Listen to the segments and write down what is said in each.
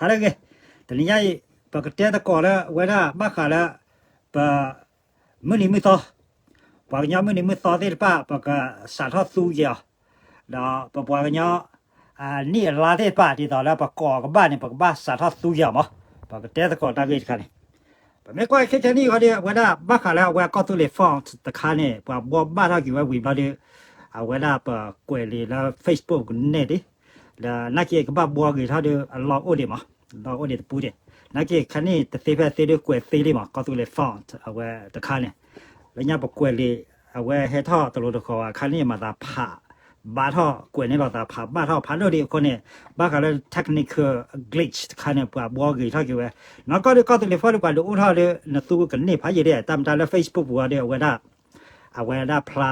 ဟါလၢအဂ့ၤ, တနံၤညါအံၤ ပကတဲသကိးလၢအဝဲဒၣ်ဘၣ်ဃးလၢ ပ မုၢ်နံၤမုၢ်သီ, ပှၤကညီမုၢ်နံၤမုၢ်သီသ့ၣ်တဖၣ် ပကစးထီၣ်သူက့ၤအီၤ, ဒီးပပှၤကညီ အနံၣ်အလါသ့ၣ်တဖၣ် ဒ်သိးလၢပကိးကဘၣ်န့ၣ် ပကဘၣ်စးထီၣ်သူက့ၤအီၤမး, ပကတဲသကိးတၢ်ဂ့ၢ်တခါန့ၣ်, ပမ့ၢ်ကွၢ်ခဲခဲနံၣ်ဃီဒီး အဝဲဒၣ်ဘၣ်ဃးလၢအဝဲကီၢ်သူလ့ၤ font တခါန့ၣ် ပှၤဘှီဘၣ်ထီၣ်က့ၤဝဲဝံၤဘျီဒီး အဝဲဒၣ်ပကွဲးလံာ်လၢ Facebook န့ၣ်ဒ် ဒီးနာ်က့ကဘၣ်ဘှီဂ့ၤထီၣ်ဒီး အလီၢ်အိၣ်ဒံးမး, လီၢ်အိၣ်ဒံးတပူၤဒံး, နာ်က့ခါနံၣ်တသ့ဖဲသ့ဒီးကွဲးသ့လံမး ကီၢ်သူလ့ၤ font အဝဲတခါန့ၣ်, လၢညါပကွဲးလံာ် အဝဲဟဲထီၣ်တလိၤတဃီၤဘၣ် ခါနံၣ်မၤသးဖးဘၣ်ထီၣ် ကွဲးန့ၢ်လိာ်သးဖးဘၣ်ထီၣ်ဖးဒိၣ်ဒံးအဃိန့ၣ်, ဘၣ်ဃးလၢ technical glitch တခါန့ၣ် ပှၤဘှီဂ့ၤထီၣ်က့ၤဝဲ, နီၢ်ကီၢ်ဒီးကီၢ်သူလ့ၤ font ဒ်ပှၤဒုးအိၣ်ထီၣ်ဒီး နသူကန့ၢ်ဖးယံာ်ဒံး တၢ်မတၤလၢ Facebook ပူၤအီၤဒီး အဝဲဒၣ် အဝဲဒၣ်ဖျါ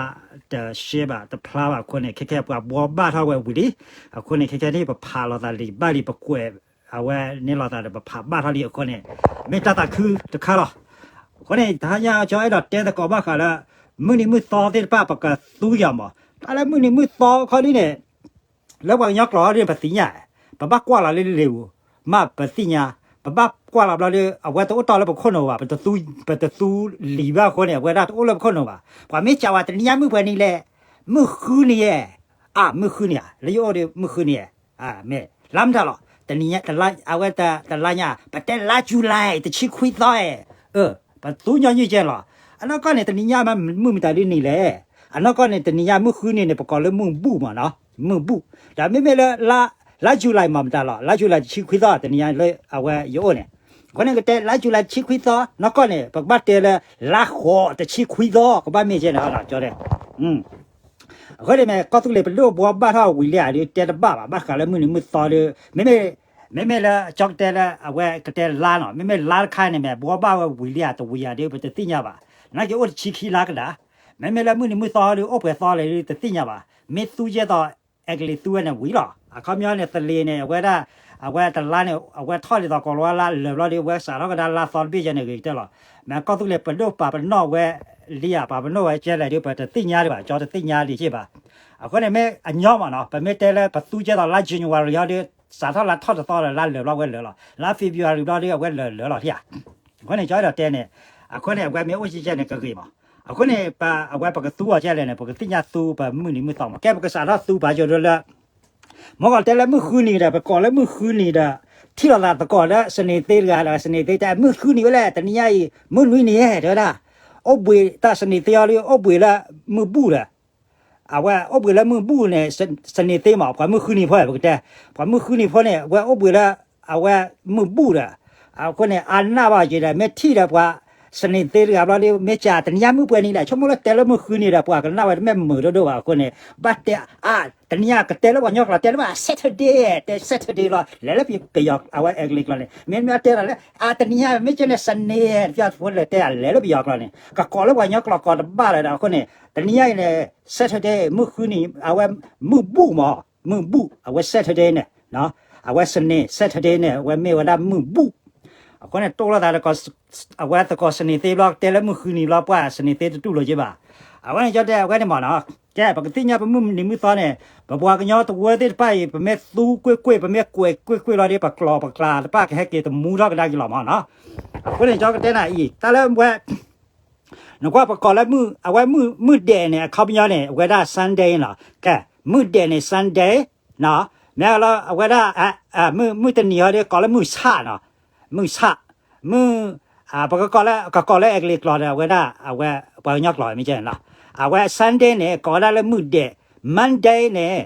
တရှဲဘၣ် တဖျါဘၣ်အဃိန့ၣ် ခဲခဲပှၤဘှီဘၣ်ထီၣ်ဝဲဝံၤလံ, အဃိန့ၣ် ခဲခဲနံၣ်ပဖးလိာ်သးလံာ်ဘၣ်လံ ပကွဲး အဝဲန့ၢ်လိာ်သးဒီး ပဖးဘၣ်ထီၣ်လံအဃိန့ၣ်, မ့ၢ်တၢ်သးခုတခါလီၤ. အဃိန့ၣ် တဟါညါကၠီအဲၣ်ဒိးတဲသကိးဘၣ်ဃးလၢ မုၢ်နံၤမုၢ်သီသ့ၣ်တဖၣ် ပကသူက့ၤအီၤမး, တၢ်လၢမုၢ်နံၤမုၢ်သီခီဒ်န့ၣ် လၢပှၤကညီကျိာ်ဟီဒ်န့ၣ် ပသ့ၣ်ညါ, ပဘၣ်ကွၢ်လီၤလၢလံာ်ပူၤ, မ့ၢ်ပသ့ၣ်ညါ, ပဘၣ်ကွၢ်လီၤဘျီဒီး အဝဲတအိၣ်တီၢ်လၢပခိၣ်နူာ်ဘၣ်, ပတသူ ပတသူလံာ်ဘၣ်အဃိန့ၣ် အဝဲဒၣ်တအိၣ်လၢပခိၣ်နူာ်ဘၣ်. ပှၤမ့ၢ်စံးဝဲ တနံၤညါမုၢ်ပှဲၤနံၤလဲၣ်, မုၢ်ဃုနံၤယဲၢ်, အါ မုၢ်ဃုနံၤဧါ, လၢယအိၣ်ဒီးမုၢ်ဃုနံၤဧါ, မ့ၢ်လါမတၤလီၤ, တနံၤညါ အဝဲတလါညါ ပတဲလါ July တဆံခွံသီဧါ, ပသူညီနုၢ်ကဲလီၤ. အနီၢ်ကီၢ်န့ၣ် တနံၤညါမ့ၢ်မုၢ်မတၤဒ်နံၤလဲၣ်, အနီၢ်ကီၢ်န့ၣ် တနံၤညါမုၢ်ဃုနံၤန့ၣ် ပကိးလၢမုၢ်ဘူၣ်မးနီၤ, မုၢ်ဘူၣ်, ဒီးမ့မ့ၢ်လၢ လါ July မ့ၢ်မတၤလီၤ, လါ July တဆံခွံသီ တနံၤညါလၢအဝဲယအိၣ်န့ၣ်, အဃိန့ၣ် ကတဲလါ July တဆံခွံသီ နီၢ်ကီၢ်န့ၣ် ပကဘၣ်တဲလၢ လါဃိးတဆံခွံသီ ကဘၣ်မ့ၢ်ကဲန့ၣ်, အဃိန့ၣ်မ့ၢ် ကီၢ်သူလ့ၤပဒိၣ်ဘှီဘၣ်ထီၣ်ဝံၤလံဧါဒီး တဲတဘၣ်ဘၣ် ဘၣ်ဃးလၢမုၢ်နံၤမုၢ်သီဒီး မ့မ့ၢ် မ့မ့ၢ်လၢကၠီကတဲလၢအဝဲကတဲလါနီၤ, မ့မ့ၢ်လါတခါန့ၣ်မ့ၢ် ဘှီဘၣ်ဝဲဝံၤလံဧါတဝံၤဧါဒီး ပတသ့ၣ်ညါဘၣ်. နာ်က့အိၣ်တဆံခံလါကဒါ, မ့မ့ၢ်လၢမုၢ်နံၤမုၢ်သီဒီး အိၣ်ပှဲၤသီလဲၣ်ဒီး တသ့ၣ်ညါဘၣ်. မ့ၢ်သူကဲသိး အဲကလံးသူဝဲန့ၣ်ဝံၤလီၤ. အခီပညီန့ၣ် သလ့ၤန့ၣ် အဝဲဒၣ် အဝဲတလါန့ၣ် အဝဲထီၣ်ဒ်သိးကိးလီၤဝဲလါလၢာ်ဘျီဒီး အဝဲစးထီၣ်ကဒါလါသီတဘ့ၣ်ယဲန့ၣ်ဂ့ၤကတၢၢ်လီၤ. မ့ၢ်ကီၢ်သူလ့ၤပဒိၣ်ပာ်ပနီၣ်ဝဲလံဧါ ပာ်ပနီၣ်ဝဲကဲလဲၣ်ဒီး ပတသ့ၣ်ညါဒံးဘၣ်, ကၠီတသ့ၣ်ညါဒံးက့ဘၣ်. အဃိန့ၣ်မ့ၢ်အညီမးနီၤ, ပမ့ၢ်တဲလၢပသူကဲသိးလါ January ဟီဒီး စးထီၣ်လါထီၣ်တသီဒီးလါလၢာ်ဘျီဝဲလၢာ်လီၤ. လါ February ဘျီဒီး အဝဲလၢာ်လၢာ်လီၤထံဧါ. အဃိန့ၣ် ကၠီအဲၣ်ဒိးတဲန့ၣ်, အဃိန့ၣ် အဝဲမ့ၢ်အိၣ်ကဲကဲန့ၣ် ကဂ့ၤမး. အဃိန့ၣ် ပ အဝဲပကသူအီၤကဲလဲၣ်န့ၣ် ပကသ့ၣ်ညါသူပမုၢ်နံၤမုၢ်သီမး. ကဲ ပကစးထီၣ်သူပာ်ကၠိဒိလၢ မ့ၢ်ကီးတဲလၢမုၢ်ဃုနံၤဒီး ပကိးလၢမုၢ်ဃုနံၤဒီး ထံၣ်လိာ်သးသကိးလၢ စနေသ့တဂၤဒီး စနေသ့တဲ မုၢ်ဃုနံၤဝဲလဲၣ်, တနံၤညါအံၤ မုၢ်နွံနံၤဧါ တဲဝဲဒၣ်. အိၣ်ဘှံးတၢ် စနေသ့အီၤဒီး အိၣ်ဘှံးလၢမုၢ်ဘူၣ်ဒီး အဝဲအိၣ်ဘှံးလၢမုၢ်ဘူၣ်န့ၣ် စနေသ့မး, ပှၤမုၢ်ဃုနံၤဖိ ပကတဲ, ပှၤမုၢ်ဃုနံၤဖိန့ၣ် အဝဲအိၣ်ဘှံးလၢ အဝဲမုၢ်ဘူၣ်ဒီး အဃိန့ၣ် အါနၢ်ဘၣ်က့ၤဒီး မ့ၢ်ထံၣ်ဒီးပှၤ စနေသ့တဂၤဘျီဒီး မ့ၢ်ကးတနံၤညါမုၢ်ပှဲၤနံၤလဲၣ်, ဆိကမိၣ်လၢတဲလၢမုၢ်ဃုနံၤဒီး ပှၤကနၣ်ဝဲတမ့ၢ်မုာ်ဒိၣ်ဒိၣ်ဘၣ်အဃိန့ၣ် ဘၣ်တဲ အါ တနံၤညါကတဲလၢပှၤကညီကျိာ် တဲလၢဘၣ် Saturday တဲ Saturday လီၤ, လဲၤလၢပယီၤ အဝဲအဲကလံးကျိာ်န့ၣ် မ့မ့ၢ်တဲလီၤလၢ အါ တနံၤညါ မ့ၢ်ကဲန့ၣ် စနေ တၢ်ဖိလဲၤတဲ အလဲၤလၢပယီၤကျိာ်န့ၣ် ကကိးလၢပှၤကညီကျိာ်ကိးတဘၣ်လၢၤဒီး အဃိန့ၣ် တနံၤညါအံၤန့ၣ် Saturday မုၢ်ဃုနံၤ အဝဲမုၢ်ဘူၣ်မး, မုၢ်ဘူၣ် အဝဲ Saturday န့ၣ် အဝဲ စနေ Saturday န့ၣ် အဝဲမ့ၢ်ဝဲဒၣ်မုၢ်ဘူၣ်. အဃိန့ၣ် တိၢ်လိာ်သး အဝဲသကိး စနေသ့ဘျီ တဲလၢမုၢ်ဃုနံၤဘျီ ပှၤ စနေသ့တတူၢ်လိာ်က့ဘၣ်. အဝဲန့ၣ် ကၠီတဲ အဝဲန့ၣ်မးနီၤ, ကဲ ပကသ့ၣ်ညါပမုၢ်နံၤမုၢ်သီန့ၣ် ပပှၤကညီတဝၢသ့ၣ်တဖၣ်အံၤ ပမ့ၢ်သူကွ့ၢ်ကွ့ၢ် ပမ့ၢ်ကွဲးကွ့ၢ်ကွ့ၢ်လီၤဒီး ပကျိာ်ပကျါတဖၣ်ကဟဲက့ၤတမူထီၣ်ကဒါက့ၤလီၤမးနီၤ. အဃိန့ၣ် ကၠီကတဲနၤအံၤ တၢ်လၢဝဲ နကွၢ်ပကိးလၢမုၢ် အဝဲမုၢ်ဒဲးန့ၣ် အခီပညီန့ၣ် အဝဲဒၣ် Sunday နီၤ, ကဲ မုၢ်ဒဲးန့ၣ် Sunday နီၤ, မ့ၢ်လၢအဝဲဒၣ် မုၢ်တနံၤဟီဒီး ကိးလၢမုၢ်ဆၣ်နီၤ, မုၢ်ဆၣ်, မုၢ် ပကကိးလၢ ကကိးလၢအဲကလံးကျိာ်ဒီး အဝဲဒၣ် အဝဲပှၤကညီကျိာ်မ့ၢ်ကဲန့ၣ်နီၤ, အဝဲ Sunday န့ၣ် ကိးဝဲဒၣ်လၢမုၢ်ဒဲး, Monday န့ၣ်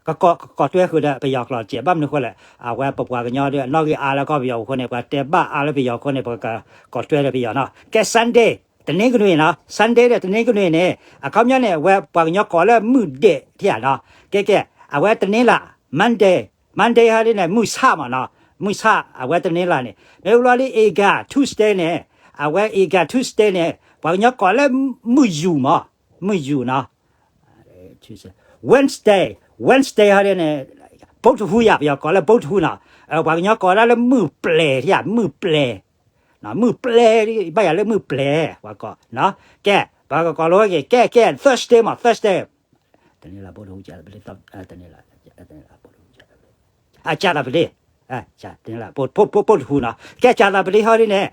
ကကိး ကကိးတွဲဃုာ်ဒီးပယီၤကျိာ်တက့ၢ်, ဘၣ်မနုၤအဃိလဲၣ်, အဝဲပပှၤကညီဒီး အနီၣ်ဂံၢ်အါလၢကီၢ်ပယီၤအဃိန့ၣ် ပှၤတဲဘၣ်အါလၢပယီၤအဃိန့ၣ် ပကကိးတွဲဒီးပယီၤနီၤ, ကဲ Sunday တနင်္ဂနွေနီၤ, Sunday ဒီး တနင်္ဂနွေ န့ၣ် အခီပညီန့ၣ် အဝဲပှၤကညီကိးလၢမုၢ်ဒဲးထံၣ်ဧါနီၤ, ကဲကဲ အဝဲတနင်္လာ Monday, Monday ဟီဒ်န့ၣ် မုၢ်ဆၣ်မးနီၤ, မုၢ်ဆၣ် အဝဲတနင်္လာန့ၣ်, မ့ၢ်ဘျီဒီး အင်္ဂါ Tuesday န့ၣ်, အဝဲအင်္ဂါ Tuesday န့ၣ် ပှၤကညီကိးလၢမုၢ်ယူာ်မး, မုၢ်ယူာ်နီၤ Wednesday, Wednesday ဟီဒ်န့ၣ် ဗုဒ္ဓဟူးယၤ ပယီၤကိးလၢ ဗုဒ္ဓဟူး နီၤ, ပှၤကညီကိးဒၣ်လၢမုၢ်ပျဲၤထံၣ်ဧါ, မုၢ်ပျဲၤ, မုၢ်ပျဲၤ ဘၣ်ယၤလၢမုၢ်ပျဲၤ ပှၤကိး, ကဲ ပှၤကကိးလိက့ၤ ကဲကဲ Thursday မး Thursday, တနင်္လာ ဗုဒ္ဓဟူး ကြာသပတေး, တနင်္လာ ဗုဒ္ဓဟူး ကြာသပတေး, အကြာသပတေး လၢ ပိၢ်တဟူနီၤ, ကဲ ကြာသပတေးဟီဒ်န့ၣ်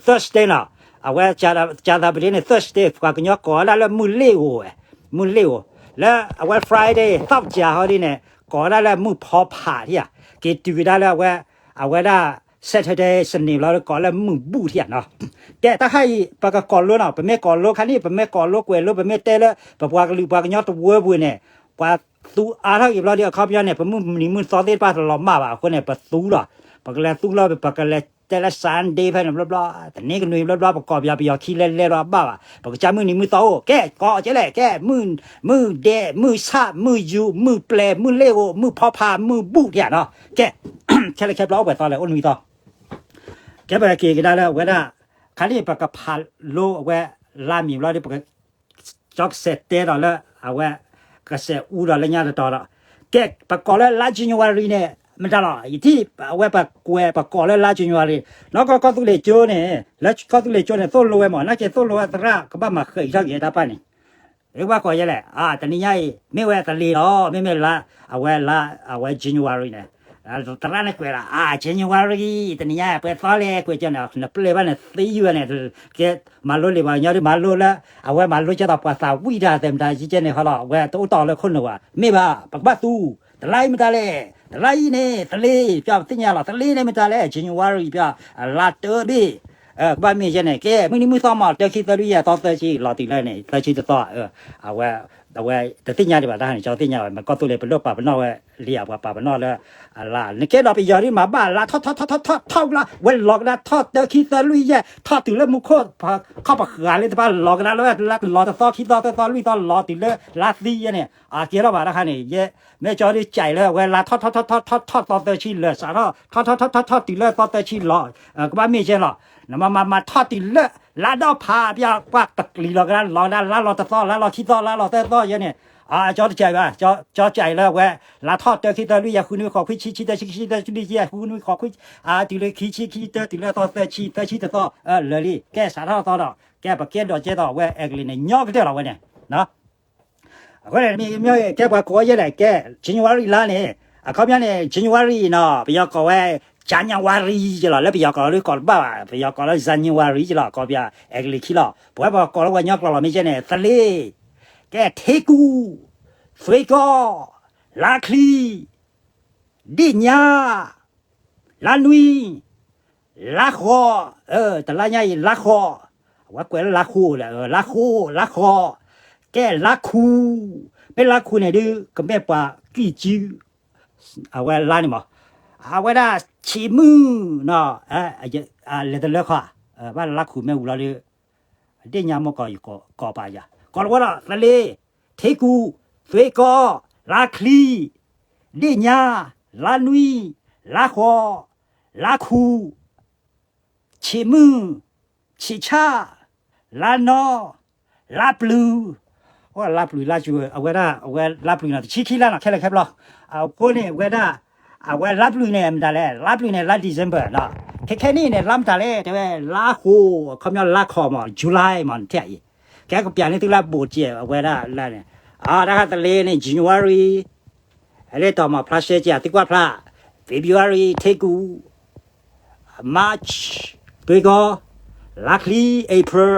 Thursday နီၤ, အဝဲ ကြာသပတေးန့ၣ် Thursday ပှၤကညီကိးဝဲဒၣ်လၢမုၢ်လ့ၣ်ဧိၤဝဲ, မုၢ်လ့ၣ်ဧိၤ, လၢအဝဲ Friday သောကြာ ဟီဒ်န့ၣ် ကိးဝဲဒၣ်လၢမုၢ်ဖီဖးထံၣ်ဧါ, က့ၤတုၤကဒါလၢအဝဲ အဝဲဒၣ် Saturday စနေ ဘျီကိးလၢမုၢ်ဘူၣ်ထံၣ်ဧါနီၤ. ကဲ တၢ်ဟါအံၤ ပကကိးလိနီၤ, ပမ့ၢ်ကိးလိခါန့ၣ် ပမ့ၢ်ကိးလိကွဲးလိ ပမ့ၢ်တဲလၢ ပပှၤကလုာ်ပှၤကညီတဝၢပူၤန့ၣ် ပှၤသူအါထီၣ်က့ၤဘျီဒီး အခီပညီန့ၣ် ပမုၢ်နံၤမုၢ်သီသ့ၣ်တဖၣ်တလီၤမၢ်ဘၣ်အဃိန့ၣ် ပသူလီၤ, ပကလဲၤသူလီၤ ပကလဲၤတဲလၢ Sunday ဖဲန့ၣ်ဘျီဘျီ, တနင်္ဂနွေ ဘျီဘျီ ပကိးပယီၤပယီၤခံလဲၤလဲၤဒီးဘၣ်ဘၣ်, ပကစၢ်မုၢ်နံၤမုၢ်သီအိၣ် ကဲ ကိးကဲလဲၣ် ကဲ မုၢ်ဒဲး မုၢ်ဆၣ် မုၢ်ယူာ် မုၢ်ပျဲၤ မုၢ်လ့ၣ်ဧိၤ မုၢ်ဖီဖး မုၢ်ဘူၣ်ထံၣ်ဧါနီၤ. ကဲ ခဲလၢာ်ခဲဆ့အိၣ်ပှဲၤသီလဲၣ် အိၣ်နွံသီ ကဲ ပက့ၤကဒါလၢအဝဲဒၣ် ခါန့ၣ် ပကဖးလိအဝဲလါမံၤဘျီဒီး ပက ကၠီကစဲးတဲဒီးလၢ အဝဲ ကစဲးအူဒီးလၢညါတတီၤဒီး ကဲ ပကိးလၢလါ January န့ၣ် မတၤလီၤ ယထံၣ်အဝဲပကွဲးပကိးလၢလါ January နီၢ်ကီၢ်ကီၢ်သူလ့ၤကၠိန့ၣ် လၢကီၢ်သူလ့ၤကၠိန့ၣ် သိၣ်လိဝဲမး နာ်က့သိၣ်လိဝဲသရၣ်ကဘၣ်မၤဃဲးအံၤထီၣ်က့ၤတၢ်ပၢ်န့ၣ် ကဘၣ်ကိးယဲလဲၣ် တနံၤညါအံၤ မ့ၢ်ဝဲသလ့ၤလီၤ မ့မ့ၢ်လါ အဝဲလါ အဝဲ January န့ၣ် သရၣ်န့ၣ်ကွဲးလီၤ အါ January တနံၤညါအံၤ ပှဲၤသီလဲၣ် ကွဲးကၠီန့ၣ် နပျဲၢ်ဘၣ်န့ၣ်သံဝဲန့ၣ် ကဲ မၤလိလံာ်ပှၤကညီဒ်မၤလိလၢ အဝဲမၤလိကဲသိးပှၤသးဝံၣ်တၢ်သဲးမတၤကဲန့ၣ်ဟီလီၤ အဝဲတအိၣ်တီၢ်လၢခိၣ်နူာ်ဘၣ် မ့ၢ်ဘၣ် ပကဘၣ်သူ တလါအံၤမတၤလဲၣ် တလါအံၤန့ၣ် သလ့ၤ ပျီသ့ၣ်ညါလီၤ သလ့ၤန့ၣ်မတၤလဲၣ် January ပျီ လါတၢဘ့ၣ် ကဘၣ်မ့ၢ်ယဲန့ၣ် ကဲ မုၢ်နံၤမုၢ်သီမး တၢခံသၢလွံၢ်ယဲၢ်သီသၢဆံ လီၤတုၤလၢန့ၣ် သၢဆံတသီ အဝဲ အဝဲတသ့ၣ်ညါဒံးဘၣ်တၢ်ဟါန့ၣ် ကၠီသ့ၣ်ညါဘၣ် မ့ၢ်ကီၢ်သူလ့ၤပဒိၣ်ပာ်ပနီၣ်ဝဲလံဧါ ပှၤပာ်ပနီၣ်လၢ အလါ နကဲဒီးပယီၤဒ်မၤဘၣ်လါထီၣ်ထီၣ်ထီၣ်ထီၣ်ထီၣ်ထီၣ်လါ ဝဲလီၤကဒါထီၣ်တၢခံသၢလွံၢ်ယဲၢ် ထီၣ်တုၤလၢမူခိၣ် ခီၣ်ပဃာ်လၢတဖၣ်လီၤကဒါလၢလါတလီၤတသီခံသီသၢသီလွံၢ်သီလီၤတုၤလၢလါသံယဲန့ၣ် အကဲထီၣ်ဘၣ်တၢ်ခါန့ၣ် ယဲ မ့ၢ်ကၠီဒ်ကၠဲးလၢအဝဲလါထီၣ်ထီၣ်ထီၣ်ထီၣ်ထီၣ်ထီၣ်သီသၢဆံလၢာ် စးထီၣ်ထီၣ်ထီၣ်ထီၣ်ထီၣ်ထီၣ်တုၤလၢသီသၢဆံလီၤ ကဘၣ်မ့ၢ်ယဲလီၤ နမၤမၤမၤထီၣ်တုၤလၢ လါဒီဖးပျီ ပှၤတကလံၤလီၤကဒါလီၤကဒါလါလီၤတသီ လါလီၤခံသီ လါလီၤသၢသီယဲန့ၣ် အကၠီတကၠဲးဘၣ် ကၠီကၠဲးလၢအဝဲ လါထီၣ်တၢခံသၢလွံၢ်ယဲၢ်ဃုနွံဃိးခွံဆံဆံတၢဆံခံဆံတၢဆံလွံၢ်ယဲၢ်ဃုနွံဃိးခွံ အတုၤလၢခံဆံခံဆံတၢတုၤလၢသီသၢဆံသၢဆံတသီ လၢာ်လံ ကဲစးထီၣ်သီဒီး ကဲပကဲဒီးကဲသိးအဝဲအဲကလံးန့ၣ် ညီကတၢၢ်လီၤဝဲန့ၣ် အဃိန့ၣ် မ့ၢ်မ့ၢ်ကဲပှၤကိးယဲလဲၣ် ကဲ January လါန့ၣ် အခီပညီန့ၣ် January နီၤ ပယီၤကိးဝဲ January ယဲလီၤ လၢပယီၤကိးလီၤဒ်ကိးတဘၣ်ဘၣ် ပယီၤကိးလၢ January ယဲလီၤ ကိးပယီၤအဲကလံးခံလီၤ ပဝဲပှၤကိးလၢပှၤကညီကျိာ်လီၤ မ့ၢ်ကဲန့ၣ် သလ့ၤ ကဲ ထ့ကူၣ် သွ့ကီ လါချံ ဒ့ၣ်ညါ လါနွံ လါဃိး တလါညါအံၤ လါဃိး အဝဲကွဲးလၢလါဃိးလဲၣ် လါဃိး လါဃိး ကဲ လါခူး မ့ၢ်လါခူးန့ၣ်ဒုး ကမ့ၢ်ပှၤကံၢ်စု အဝဲလါန့ၣ်မး အဝဲဒၣ်ဆံးမုၢ်နီၤ လဲၤတလၢခီ ဘၣ်လါခူးမ့ၢ်ဝံၤလီၤဒုး ဒ့ၣ်ညါမိၢ်ကီၢ်ယကိးပာ်ယၤ ကိးလီၤဝဲဒီး သလ့ၤ ထ့ကူၣ် သွ့ကီ လါချံ ဒ့ၣ်ညါ လါနွံ လါဃိး လါခူး ဆံးမုၢ် ဆံးဆၣ် လါနီ လါပျုၤ လါပျုၤလါစူၤ အဝဲဒၣ် အဝဲလါပျုၤနီၤ တဆံခံလါနီၤ ခဲလၢာ်ခဲပျီ အဃိန့ၣ် အဝဲဒၣ် အဝဲလါပျုၤန့ၣ် မတၤလဲၣ် လါပျုၤန့ၣ် လါ December နီၤ ခဲခဲနံၣ်န့ၣ် လါမတၤလဲၣ် တဲဝဲ လါဃိး အခီပညီလါခီးမး July မး နထံၣ်အံၤ ကဲကပျးန့ၢ်သုလၢဘူးကဲ အဝဲဒၣ်လါန့ၣ် တၢ်ခါသလ့ၤန့ၣ် January လၢတီၤမး ဖျါရှဲကဲ သုကွၢ်ဖျါ February ထ့ကူၣ် March သွ့ကီ လါချံ April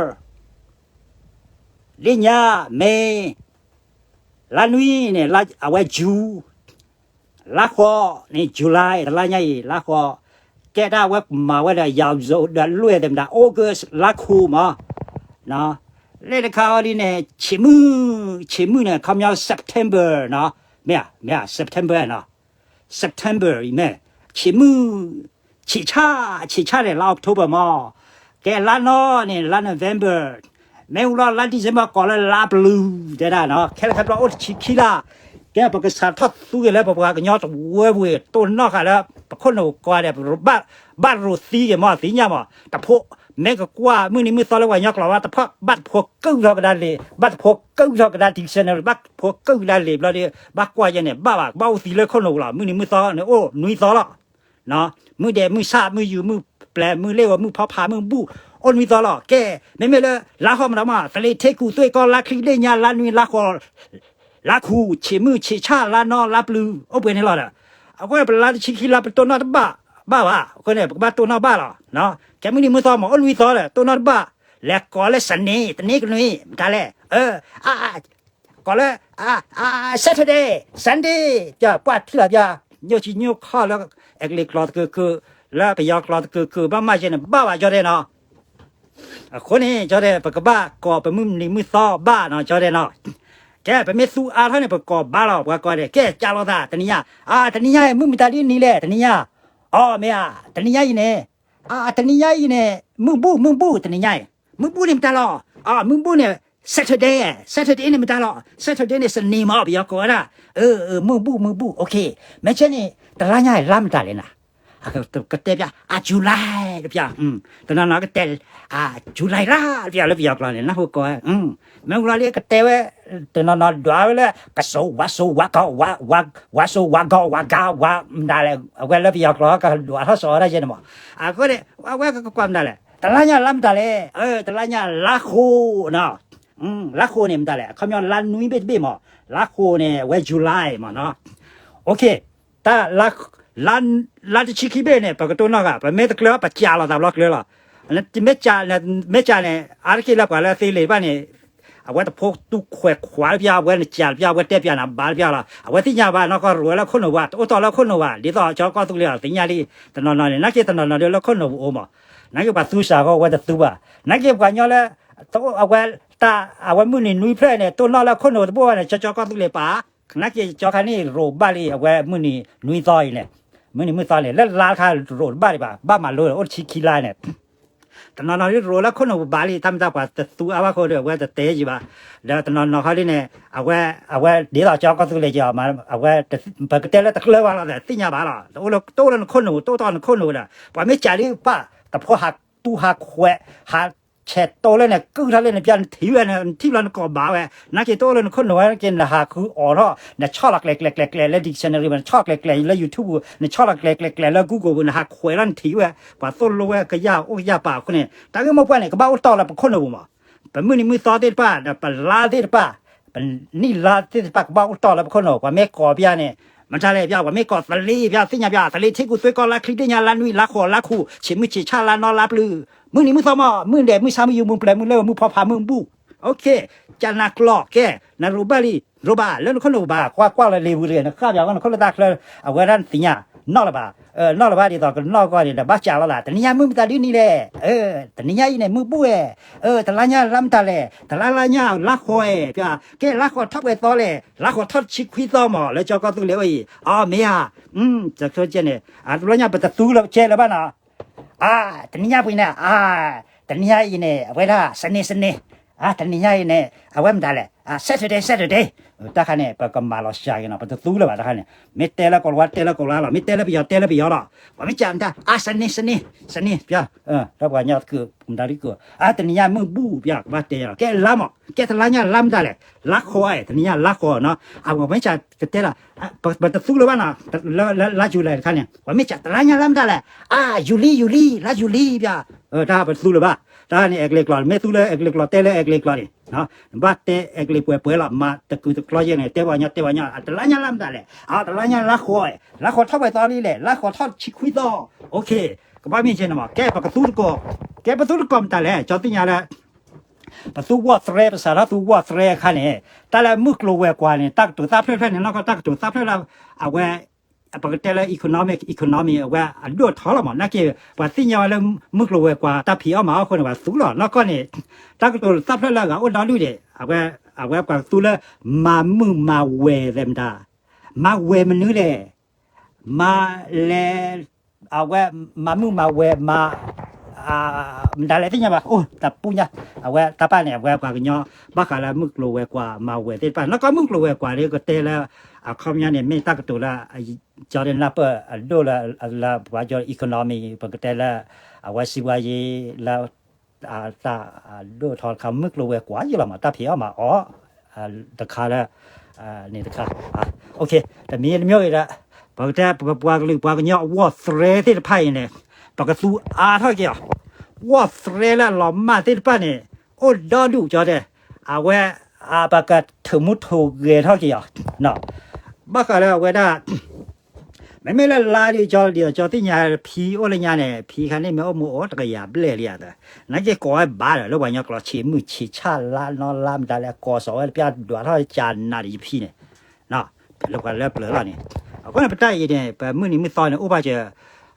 ဒ့ၣ်ညါ May လါနွံန့ၣ် အဝဲ June လါဃိးန့ၣ် July တလါညါအံၤ လါဃိး ကဲတၢ်ဝဲမၤဝဲဒီး ယၤစိၤဒီးလွဲၢ်သ့ၣ်မတၤ August လါခူးမး လၢတခါအီၤဒ်န့ၣ် ဆံးမုၢ် ဆံးမုၢ်န့ၣ် အခီပညီ September နီၤ မ့ၢ် မ့ၢ် September နီၤ September အံၤမ့ၢ် ဆံးမုၢ် ဆံးဆၣ် ဆံးဆၣ်န့ၣ် လါ October မး ကဲလါနီန့ၣ် လါ November မ့ၢ်ဝံၤလီၤ လါ December ကိးလၢလါပျုၤ တဲဒၣ်နီၤ ခဲလၢာ်ခဲပျီအိၣ်တဆံခံလါ ကဲပကစးထီၣ်သူက့ၤလၢပပှၤကညီတဝၢပူၤ တိၢ်နီၣ်ဃာ်လၢ ပခိၣ်နူာ်ကိးဂၤဒဲး ဘၣ်ရိၤသံက့ၤမး သ့ၣ်ညါမး တဖိ မ့ၢ်ကကွၢ်မုၢ်နံၤမုၢ်သီလၢပှၤကညီကျိာ်ဘၣ်တဖၣ် ဘၣ်တဖိကုၢ်ထီၣ်ကဒါလံာ် ဘၣ်တဖိကုၢ်ထီၣ်ကဒါ dictionary ဘၣ်တဖိကုၢ်ကဒါလံာ်ဘျီဒီး ဘၣ်ကွၢ်ယဲန့ၣ် ဘၣ်ဘၣ် ကဘၣ်အိၣ်သံလၢခိၣ်နူာ်လီၤ မုၢ်နံၤမုၢ်သီန့ၣ် အိၣ်နွံသီလီၤ မုၢ်ဒဲး မုၢ်ဆၣ် မုၢ်ယူာ် မုၢ်ပျဲၤ မုၢ်လ့ၣ်ဧိၤ မုၢ်ဖီဖး မုၢ်ဘူၣ် အိၣ်နွံသီလီၤ ကဲ မ့မ့ၢ်လၢ လါဃိးမတၤမး သလ့ၤ ထ့ကူၣ် သွ့ကီ လါချံ ဒ့ၣ်ညါ လါနွံ လါဃိး လါခူး ဆံးမုၢ် ဆံးဆၣ် လါနီ လါပျုၤ အိၣ်ပှဲၤန့ၣ်လီၤဒီး အဃိပလါတဆံခံလါပတိၢ်နီၣ်တဘၣ် ဘၣ်ဘၣ်, အဃိန့ၣ် ပကဘၣ်တိၢ်နီၣ်ဘၣ်လီၤ. ကဲမုၢ်နံၤမုၢ်သီမ့ၢ်အိၣ်နွံသီဒီး တိၢ်နီၣ်တဘၣ်, လဲၤကိးလၢ စနေ, တနင်္ဂနွေ, မတၤလဲၣ်, ကိးလၢ Saturday, Sunday, ပျၢ်ပှၢ်ထံၣ်လီၤပျၢ်, ညိၣ်ဆံညိၣ်ခီၣ်လၢ အဲကလံးကျိာ်တကုာ်ကုာ်, လၢပယီၤကျိာ်တကုာ်ကုာ် ဘၣ်မၤယဲန့ၣ် ဘၣ်ဘၣ်ကၠီဒဲးနီၤ. အဃိန့ၣ် ကၠီဒဲး ပကဘၣ်ကိးပမုၢ်နံၤမုၢ်သီဘၣ်နီၤ ကၠီဒဲးနီၤ. ကဲ ပမ့ၢ်သူအါထီၣ်န့ၣ် ပကိးဘၣ်လီၤ ပှၤကိးဒဲး, ကဲ ကၢ်လိာ်သး တနံၤညါ, အါ တနံၤညါအံၤ မုၢ်မတၤဒ်နံၤလဲၣ် တနံၤညါ, အီ မ့ၢ်ဧါ, တနံၤညါအံၤန့ၣ်, အါ တနံၤညါအံၤန့ၣ် မုၢ်ဘူၣ် မုၢ်ဘူၣ် တနံၤညါအံၤ, မုၢ်ဘူၣ်န့ၣ်မတၤလီၤ, အါ မုၢ်ဘူၣ်န့ၣ် Saturday, Saturday န့ၣ်မတၤလီၤ, Saturday န့ၣ် စနေမ့ၢ် ပယီၤကိးဝဲဒၣ်, မုၢ်ဘူၣ် မုၢ်ဘူၣ်, မ့ၢ်ကဲန့ၣ် တလါညါအံၤ လါမတၤလဲၣ်နၤ ကတဲပျၢ် အ July တပျၢ်, တနီၤနီၤကတဲ အ July လါ တပျၢ်လၢပယီၤကျိာ်န့ၣ် နၢ်ဟူကိးဝဲ, မ့ၢ်လီၤလံကတဲဝဲ, တနီၤနီၤဒွးဝဲလၢ ကစိၤ ဝါစိၤ ဝါကီၤ ဝါစိၤ ဝါကီၤ ဝါကါ ဝါမတၤလဲၣ်, အဝဲလၢပယီၤကျိာ် ကဒွးထီၣ်စိၤဝဲဒၣ်ယဲန့ၣ်မး, အဃိန့ၣ် အဝဲကကွၢ်မတၤလဲၣ်, တလါညါလါမတၤလဲၣ်, တလါညါလါဃိးနီၤ, လါဃိးန့ၣ်မတၤလဲၣ်, အခီပညီလါနွံဘ့ၣ်တဘ့ၣ်မး, လါဃိးန့ၣ် အဝဲ July မးနီၤ, တၢ် လါတဆံခံဘ့ၣ်န့ၣ် ပကတိၢ်နီၣ်ဂၤ, ပမ့ၢ်တကျၢၤ ပကၢ်လိာ်သးဘျီကျၢၤလီၤ. မ့ၢ်ကၢ်န့ၣ် မ့ၢ်ကၢ်န့ၣ် အါတက့ၢ်လၢပှၤလၢသ့လံာ်တဖၣ်န့ၣ်, အဝဲတဖိတူၢ်ခွဲးခွါတပျၢ်, အဝဲနကၢ်တပျၢ်, အဝဲတဲပျၢ်နၤဘၣ်တပျၢ်လီၤ. အဝဲသ့ၣ်ညါဘၣ် နီၢ်ကီၢ်ရိၣ်ဝဲလၢခိၣ်နူာ်ဘၣ်, တအိၣ်တီၢ်လၢခိၣ်နူာ်ဘၣ်, ဒ်သိးကၠီကီၢ်သူလ့ၤအီၤ သ့ၣ်ညါလံ, တနီၤနီၤန့ၣ် နာ်က့တနီၤနီၤဒီးလၢခိၣ်နူာ်ပူၤအိၣ်မး, နာ်က့ပှၤသူစၢ်ဃီဝဲတသူဘၣ်, နာ်က့ပှၤကညီလၢ အဝဲတၢ် အဝဲမုၢ်နံၤနွံဖျၢၣ်န့ၣ် တိၢ်နီၣ်လၢခိၣ်နူာ်တဘိဘၣ်န့ၣ် ကၠီကၠီကီၢ်သူလ့ၤပာ်, နာ်က့ကၠီခါန့ၣ်ရိၣ်ဘၣ်လံ အဝဲမုၢ်နံၤနွံသီအံၤန့ၣ်, မုၢ်နံၤမုၢ်သီန့ၣ် လၢလါတခါရိၣ်တဘၣ်ဒံးဘၣ်, ဘၣ်မၤလိအိၣ်တဆံခံလါန့ၣ်, တနီၤနီၤဒ်ရိၣ်လၢခိၣ်နူာ်ပူၤဘၣ်လံ, တၢ်မ့ၢ်တၢ်ပှၤတသူအါဘၣ်ဃိဒီး အဝဲတတဲယံၤဘၣ်, ဒီးတနီၤနီၤခီဒ်န့ၣ် အဝဲ အဝဲဒ်သိးကၠီကီၢ်သူလ့ၤကီး, အဝဲ ပကတဲလၢတကျၢၤဘၣ်လီၤ သ့ၣ်ညါဘၣ်လီၤ, တအိၣ်လၢနခိၣ်နူာ်, တအိၣ်တီၢ်နခိၣ်နူာ်ဒီး ပှၤမ့ၢ်ကၢ်လံပၢ် တဖိဟးတူၢ်ဟးခွဲး ဟးဆဲးတိလၢနကုၢ်ထီၣ်လၢနပျၢ် နထံၣ်ဝဲ နထံၣ်ဘျီနကိးဘၣ်ဝဲ, နာ်က့တအိၣ်လၢနခိၣ်နူာ်ဝဲ နာ်က့နဟးဃုအီးထီၣ် နဆီၣ်လီၤကျဲၤကျဲၤကျဲၤကျဲၤလၢ dictionary ပူၤ, နဆီၣ်လီၤကျဲၤကျဲၤကျဲၤကျဲၤလၢ Google ပူၤ, နဟးခွဲးလီၤနထံၣ်ဝဲ, ပှၤသိၣ်လိဝဲကယၢ်အိၣ်ကယၢ်ပာ်အဃိန့ၣ် တၢ်ဂ့ၢ်မိၢ်ပှၢ်န့ၣ် ကဘၣ်အိၣ်တီၢ်လၢပခိၣ်နူာ်ပူၤမး, ပမုၢ်နံၤမုၢ်သီသ့ၣ်တဖၣ် ဒီးပလါသ့ၣ်တဖၣ် ပနံၣ်လါသ့ၣ်တဖၣ် ကဘၣ်အိၣ်တီၢ်လၢပခိၣ်နူာ်, ပှၤမ့ၢ်ကိးပျၢ်န့ၣ် မတၤလဲၣ်ပျၢ်, ပှၤမ့ၢ်ကိးသလ့ပျၢ် သ့ၣ်ညါပျၢ်, သလ့ထံကူၣ်သွ့ကီလါချံဒ့ၣ်ညါလါနွံလါဃိးလါခူး ဆံးမုၢ်ဆံးဆၣ်လါနီလါပျုၤ, မုၢ်နံၤမုၢ်သီမး, မုၢ်ဒဲးမုၢ်ဆၣ်မုၢ်ယူာ်မုၢ်ပျဲၤမုၢ်လၢမုၢ်ဖီဖးမုၢ်ဘူၣ်, ကၢ်နၤကျိာ်ကဲ, နရိၣ်ဘၣ်လံ, ရိၣ်ဘၣ်လၢနခိၣ်နူာ်ဘၣ်, ကွၢ်ကွၢ်လၢလံာ်ပူၤတဂ့ၤ, နဃၣ်ပျၢ်ဝဲနခိၣ်လၢတၢ်ချၢ, အဝဲဒၣ်နသ့ၣ်ညါ, နီၣ်လၢၤဘၣ်, နီၣ်လၢၤဘၣ်ဒ်သိးကနီၣ်ကီၢ်န့ၣ်ဒီး ဘၣ်ကၢ်လိာ်သး တနံၤညါမုၢ်မတၤဒ်နံၤလဲၣ်, တနံၤညါအံၤန့ၣ် မုၢ်ဘူၣ်ဝဲ, တလါညါလါမတၤလဲၣ်, တလါလါညါလါဃိးဝဲ, ကဲလါဃိးထီၣ်ပှဲၤသီလဲၣ်, လါဃိးထီၣ်တဆံခွံသီမး လၢကၠီကီၢ်သူလ့ၤအိၣ်အံၤ, အီ မ့ၢ်ဧါ, တန့ၣ်, တလါညါပတသူလၢကဲလၢၤဘၣ်နီၤ အါ, တနံၤညါပှဲၤန့ၣ်, အါ, တနံၤညါအံၤန့ၣ် အဝဲဒၣ် စနေ စနေ, အါ တနံၤညါအံၤန့ၣ် အဝဲမတၤလဲၣ်, Saturday Saturday, တၢ်ခါန့ၣ် ပကမၤလီၤစှၤက့ၤနီၤ, ပတသူလၢၤဘၣ်တၢ်ခါန့ၣ်, မ့ၢ်တဲလၢကီၢ်လၤဝါ တဲလၢကီၢ်လၤဝါလီၤ, မ့ၢ်တဲလၢပယီၤ တဲလၢပယီၤလီၤ, ပှၤမ့ၢ်ကၢ်မတၤ အါ စနေ စနေ, စနေ, ပျၢ်, ဒီးပှၤကညီတကုၢ် မတၤဒ်ကုၢ်, အါ တနံၤညါမုၢ်ဘူၣ် ပျၢ် ကဘၣ်တဲလီၤ, ကဲလါမး ကဲတလါညါလါမတၤလဲၣ်, လါဃိးဝဲ, တနံၤညါလါဃိးနီၤ, အဝဲမ့ၢ်ကၢ်ကတဲလီၤ ပတသူလၢၤဘၣ်နီၤ, လါယူၤလံတခါန့ၣ် ပှၤမ့ၢ်ကၢ် တလါညါလါမတၤလဲၣ်, အါ ယူၤလံ ယူၤလံ လါယူၤလံ ပျၢ်, တၢ်ပတသူလၢၤဘၣ်, တၢ်န့ၣ် အဲကလံးကျိာ်, မ့ၢ်သူလၢအဲကလံးကျိာ် တဲလၢအဲကလံးကျိာ်န့ၣ်, နဘၣ်တဲအဲကလံးပှဲၤပှဲၤလီၤ, မၤတကုာ်တကျီယဲၢ်န့ၣ် တဲပှၤကညီ တဲပှၤကညီ, တလါညါလါမတၤလဲၣ်, အါ တလါညါလါဃိး, လါဃိးထီၣ်ပှဲၤသီလံလဲၣ်, လါဃိးထီၣ်တဆံခွံသီ, ကဘၣ်မ့ၢ်ကဲန့ၣ်မး, ကဲပကသူတကိး, ကဲပသူတကိးမတၤလဲၣ်, ကၠီသ့ၣ်ညါလၢ ပသူဝီၢ်သရဲ ပစးထီၣ်သူဝီၢ်သရဲအခါန့ၣ်, တၢ်လၢမုၢ်ကျိၤဝဲၤကွာ်န့ၣ် တၢ်ကတိၤသၣ်ဖျၢၣ်ဖျၢၣ်န့ၣ် နီၢ်ကီၢ်တၢ်ကတိၤသၣ်ဖျၢၣ်လၢ အဝဲ ပကတဲလၢ economic, economy အဝဲအဒိၣ်ထီလီၤမး, နာ်က့ ပှၤသ့ၣ်ညါဝဲလၢ မုၢ်ကျိၤဝဲၤကွာ်တၢ်ဖံးအီၣ်မၤအီၣ်အဃိန့ၣ် ပှၤသူလီၤ, နီၢ်ကီၢ်န့ၣ် တၢ်ကတိၤသၣ်ဖျၢၣ်လၢအဂၤအိၣ်ဒီဒူၣ်န့ၣ် အဝဲ အဝဲပှၤသူလၢ မၤမုာ်မၤဝဲၤသဲးမတၤ, မၤဝဲၤမနုၤလဲၣ်, မၤလဲၤ အဝဲ မၤမုာ်မၤဝဲၤ မၤ မတၤလဲၣ်သ့ၣ်ညါဘၣ်, အိၣ်တၢ်ပူၤညါ, အဝဲတၢ်ပာ်န့ၣ် အဝဲပှၤကညီ ဘၣ်ဃးလၢမုၢ်ကျိၤဝဲၤကွာ်မၤဝဲၤသ့ၣ်တဖၣ်, နီၢ်ကီၢ်မုၢ်ကျိၤဝဲၤကွာ်န့ၣ် ကတဲလၢ အခီပညီန့ၣ် မ့ၢ်တၢ်ကတိၤလၢ ကၠီဒ်နၢ်ပၢၢ်အဒိၣ်လၢ လၢပှၤကညီ economy ပကတဲလၢ အဝဲစံးဘှါယံၤလၢ တၢ်အဒိၣ်ထီတခါ မုၢ်ကျိၤဝဲၤကွာ်ယံၤလီၤမး တၢ်ဖံးအီၣ်မၤအီၣ် တခါလၢ န့ၣ်တခါ, တမံၤတမံၤဂ့ၤဒီး ပကတဲ ပပှၤကလုာ်ပှၤကညီအဝီၢ်သရဲသ့ၣ်တဖၣ်အံၤန့ၣ် ပကသူအါထီၣ်က့ၤအီၤ, ဝီၢ်သရဲလၢအလီၤမၢ်သ့ၣ်တဖၣ်န့ၣ် အိၣ်ဒီဒူၣ်ကၠီတဲ, အဝဲ ပကထုးမူထိးဂဲၤထီၣ်က့ၤအီၤ, ဘၣ်ဃးလၢအဝဲဒၣ် မ့မ့ၢ်လၢလါဒ်ကၠီဒ်သိးကၠီသ့ၣ်ညါ ဖံအိၣ်လၢညါန့ၣ် ဖံခါန့ၣ်မ့ၢ်အိၣ်မူအိၣ်တကယၤဘျဲၣ်လံဧါ, နာ်က့ကိးဝဲဘၣ်ဒီး လၢပှၤကညီကျိာ်ဆံးမုၢ်ဆံးဆၣ်လါနီၢ်လါမတၤလဲၣ် ကိးစိာ်ဝဲလၢပျၢ်ဒွးထီၣ်ကၠးနးဒီးယဖံန့ၣ် လၢပှၤလၢပျၢၤလီၤန့ၣ်, အဃိန့ၣ် ပတၢ်အံၤန့ၣ် ပမုၢ်နံၤမုၢ်သီန့ၣ် အိၣ်ဘၣ်စၢၤ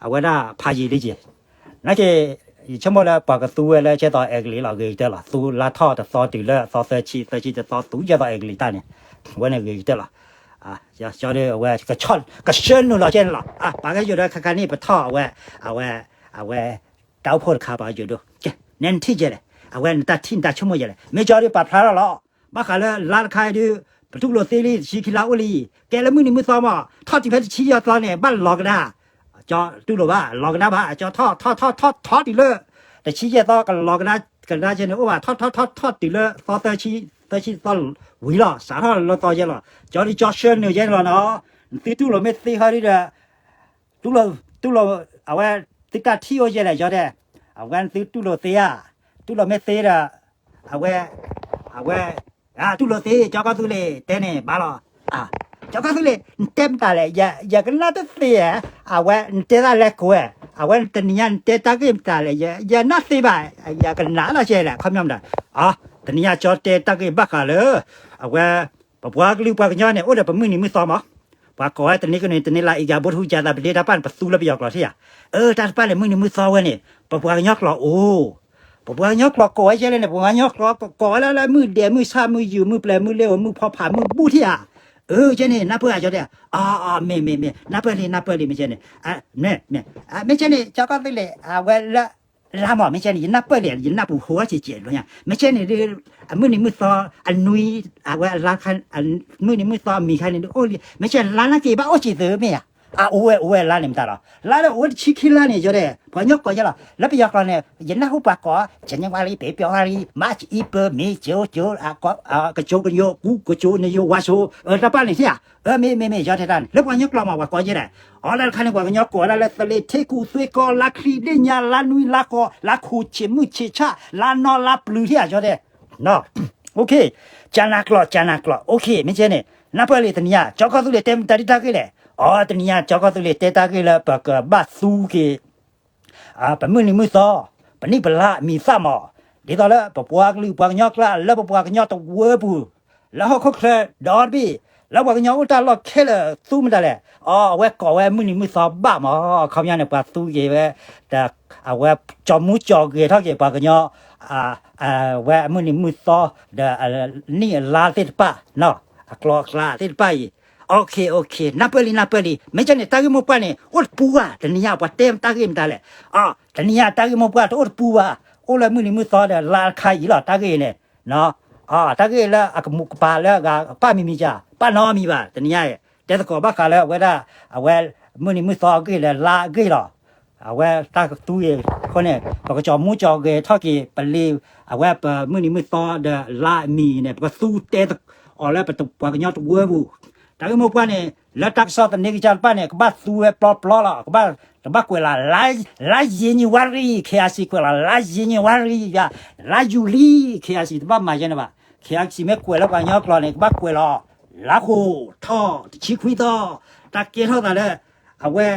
အဝဲဒၣ်ဖးယံာ်လံက့ၤ, နာ်က့ ယဆိကမိၣ်လၢပှၤကသူဝဲလၢကဲသိးအဲကလံးလီၤ ဂ့ၤကတၢၢ်လီၤ, သူလါထီၣ်တသီတုၤလၢအသီသၢဆံ သၢဆံတသီ သူကဲသိးအဲကလံးတၢ်န့ၣ်, အဝဲန့ၣ်ဂ့ၤကတၢၢ်လီၤ. ကၠီဒ်အဝဲ ကဆှၢနုာ်လီၤကဲန့ၣ်လီၤ. ပာ်ကဲယိာ်ဒီးခါခါန့ၣ် ပထီၣ်အဝဲ အဝဲ အဝဲ တၢ်အိၣ်ဖှိၣ်တခါပာ်ကဲယိာ်ဒိၣ်, နဲနထံၣ်ကဲလဲၣ်, အဝဲနတၢ်ထံၣ်နတၢ်ဆိကမိၣ်ကဲလဲၣ်, မ့ၢ်ကၠီဒ်ပာ်ဖျါထီၣ်လီၤ. ဘၣ်ဃးလၢလါတခါအံၤဒုး ပတူၢ်လိာ်သ့လံ တဆံခံလါအိၣ်လံ, ကဲလၢမုၢ်နံၤမုၢ်သီမး ထီၣ်တုၤဖဲတဆံယဲၢ်သီန့ၣ် ဘၣ်လီၤကဒါ, ကၠီတူၢ်လိာ်ဘၣ် လီၤကဒါဘၣ် ကၠီထီၣ်ထီၣ်ထီၣ်ထီၣ်ထီၣ်တုၤလၢ တဆံယဲၢ်သီ ကလီၤကဒါ ကဒါကဲန့ၣ်အိၣ်ဘၣ် ထီၣ်ထီၣ်ထီၣ်ထီၣ်တုၤလၢသီသၢဆံ သၢဆံသီဝံၤလီၤ စးထီၣ်လၢသီယဲၢ်လီၤ. ကၠီဒ်ကၠီဆှၢနုာ်ယဲန့ၣ်လီၤနီၤ, နသုတူၢ်လိာ်မ့ၢ်သ့ဟီဒ်ဒီး တူၢ်လိာ် တူၢ်လိာ် အဝဲ သုတၢ်ထံၣ်အိၣ်ယဲလဲၣ် ကၠီတဲ, အဝဲနသုတူၢ်လိာ်သ့ဧါ, တူၢ်လိာ်မ့ၢ်သ့ဒီး အဝဲ အဝဲ တူၢ်လိာ်သ့ ကၠီကီၢ်သူလ့ၤ တဲန့ၣ်ဘၣ်လီၤ. ကၠီကီၢ်သူလ့ၤ နတဲမတၤလဲၣ်, ယကနၣ်တသ့ဧါ, အဝဲနတဲတၢ်လဲၤကိးဝဲ, အဝဲတနံၤညါနတဲတၢ်ဂ့ၢ်မတၤလဲၣ်, ယနၢ်သ့ဘၣ်, ယကနၣ်လီၤကဲလဲၣ် အခီပညီမတၤ, တနံၤညါကၠီတဲတၢ်ဂ့ၢ်ဘၣ်ဃးလၢ အဝဲ ပပှၤကလုာ်ပှၤကညီန့ၣ် အိၣ်ဒီးပမုၢ်နံၤမုၢ်သီမး, ပှၤကိးဝဲတနံၤကနံၤ တနံၤလၢအံၤကဘိတဟူကသးပဒ့တၢ်ပၢ်န့ၣ် ပသူလၢပယီၤကျိာ်ထံၣ်ဧါ, အၢ တၢ်တပၢ်န့ၣ် မုၢ်နံၤမုၢ်သီဝဲန့ၣ် ပပှၤကညီကျိာ်အိၣ်, ပပှၤကညီကျိာ်ကိးဝဲယဲလဲၣ်န့ၣ် ပပှၤကညီကျိာ်ကိးဝဲလၢလၢမုၢ်ဒဲးမုၢ်ဆၣ်မုၢ်ယူာ် မုၢ်ပျဲၤမုၢ်လ့ၤဧိၤ မုၢ်ဖီဖးမုၢ်ဘူၣ်ထံၣ်ဧါ, အၢ ကဲန့ၣ် နၢ်ပၢၢ်ဧါ ကၠီတဲ, အါ အါ မ့ၢ် မ့ၢ် မ့ၢ် နၢ်ပၢၢ်လံ နၢ်ပၢၢ်လံ မ့ၢ်ကဲန့ၣ်, မ့ၢ် မ့ၢ် မ့ၢ်ကဲန့ၣ် ကၠီကီၢ်သူလ့ၤ အဝဲလၢ လါမး မ့ၢ်ကဲန့ၣ် ယနၢ်ပၢၢ်လံ ယနၢ်ပူၤဟိအီၣ်ကဲးကဲးလီၤညါ မ့ၢ်ကဲန့ၣ်ဒ် အမုၢ်နံၤမုၢ်သီ အနွံ အဝဲအလါ မုၢ်နံၤမုၢ်သီအမံၤခါန့ၣ်ဒ်အိၣ်လံ မ့ၢ်ကဲလါနာ်က့ဘၣ်အိၣ်စံးသုမ့ၢ်ဧါ, အအိၣ်ဝဲအိၣ်ဝဲလါန့ၣ်မတၤလီၤ လါလၢအိၣ်ဝဲတဆံခံလါန့ၣ် ယတဲ ပှၤကညီကိးယဲလီၤ လၢပယီၤကျိာ်န့ၣ် ယနၢ်ဟူပှၤကိး ဇန်နဝါရီ ဖေဖော်ဝါရီ မတ်ၢ် အ့ဖြ့ၣ် မ့ၢ် ကၠိ ကၠိ ကၠိကညိ ကူကၠိ နယိဝါစိ တၢ်ပၢ်န့ၣ်ထံၣ်ဧါ, အၢ မ့ၢ် မ့ၢ် မ့ၢ် ယတဲတၢ်န့ၣ် လၢပှၤကညီကျိာ်မး ပှၤကိးယဲဒၣ် အီ လၢတခါန့ၣ် ပှၤကညီကိးဝဲဒၣ်လၢ သလ့ၤထ့ကူၣ် သွ့ကီ လါချံ ဒ့ၣ်ညါ လါနွံ လါဃိး လါခိၣ် ဆံးမုၢ်ဆံးဆၣ် လါနီ လါပျုၤထံၣ်ဧါ ယတဲ ကၠီနၤကျိာ် ကၠီနၤကျိာ် မ့ၢ်ကဲန့ၣ် နၢ်ပၢၢ်လံတနံၤညါ ကၠီကီၢ်သူလ့ၤတဲမတၤဒ်တၢ်ဂ့ၢ်လဲၣ်, အီ တနံၤညါ ကၠီကီၢ်သူလ့ၤတဲတၢ်ဂ့ၢ်လၢပကဘၣ်သူက့ၤ ပမုၢ်နံၤမုၢ်သီ ပနံၣ်ပလါမံၤသၣ်မး, ဒ်သိးလၢပပှၤကလုာ်ပှၤကညီကျါ လၢပပှၤကညီတဝၢပူၤ လၢဟီၣ်ခိၣ်ချၢဒီတဘ့ၣ် လၢပှၤကညီအိၣ်တၢ်လီၢ်ခဲလၢာ်သူမတၤလဲၣ်, အီ အဝဲကိးဝဲမုၢ်နံၤမုၢ်သီဘၣ်မး, အခီပညီန့ၣ် ပှၤသူက့ၤဝဲ အဝဲကၠီမူကၠီဂဲၤထီၣ်က့ၤပှၤကညီ ဝဲအမုၢ်နံၤမုၢ်သီ ဒီးနံၣ်အလါသ့ၣ်တဖၣ် အကျိၤအကျဲသ့ၣ်တဖၣ်အံၤ, နၢ်ပၢၢ်လံ နၢ်ပၢၢ်လံ မ့ၢ်ကဲန့ၣ် တၢ်ဂ့ၢ်မိၢ်ပှၢ်န့ၣ် အိၣ်တပူၤဘၣ် တနံၤညါ ပှၤတဲတၢ်ဂ့ၢ်မတၤလဲၣ်, တနံၤညါတၢ်ဂ့ၢ်မိၢ်ပှၢ်တအိၣ်တပူၤဘၣ်, အိၣ်လၢမုၢ်နံၤမုၢ်သီဒီးလါတခါအံၤလီၤ တၢ်ဂ့ၢ်န့ၣ် တၢ်ဂ့ၢ်လၢအကမူးကပၤလၢအဂၤပၢ်မံၤမံၤကၢ် ပၢ်နီတမံၤဘၣ် တနံၤညါအံၤ တဲသကိးဘၣ်ဃးလၢအဝဲဒၣ် အဝဲမုၢ်နံၤမုၢ်သီအဂ့ၢ်လၢလါအဂ့ၢ်လီၤ, အဝဲတၢ်ကသူအံၤအဃိန့ၣ် ပကကၠီမူကၠီဂဲၤထီၣ်က့ၤ ပလံၤ အဝဲပမုၢ်နံၤမုၢ်သီဒီးလါအမံၤန့ၣ် ပကသူတဲအီၤလၢပှၤကညီတဝၢပူၤ, တၢ်ဂ့ၢ်မိၢ်ပှၢ်န့ၣ် လၢတၢ်ကစီၣ်သန့ကစၢ်တဖၣ်န့ၣ် ကဘၣ်သူဝဲပျီပျီလီၤ, ကဘၣ်ကွဲးလီၤ လါယ့နံၣ်ဝါရံၤ ခ့အစံးကွဲးလီၤ လါယ့နံၣ်ဝါရံၤ လါယူၤလံ ခ့အစံးတဘၣ်မၤယဲန့ၣ်ဘၣ်, ခ့အစံးမ့ၢ်ကွဲးလၢပှၤကညီကျိာ်န့ၣ် ကဘၣ်ကွဲးလီၤ လါဃိးထီၣ်တဆံခွံသီ, တၢ်ကဲထီၣ်သးလၢ အဝဲ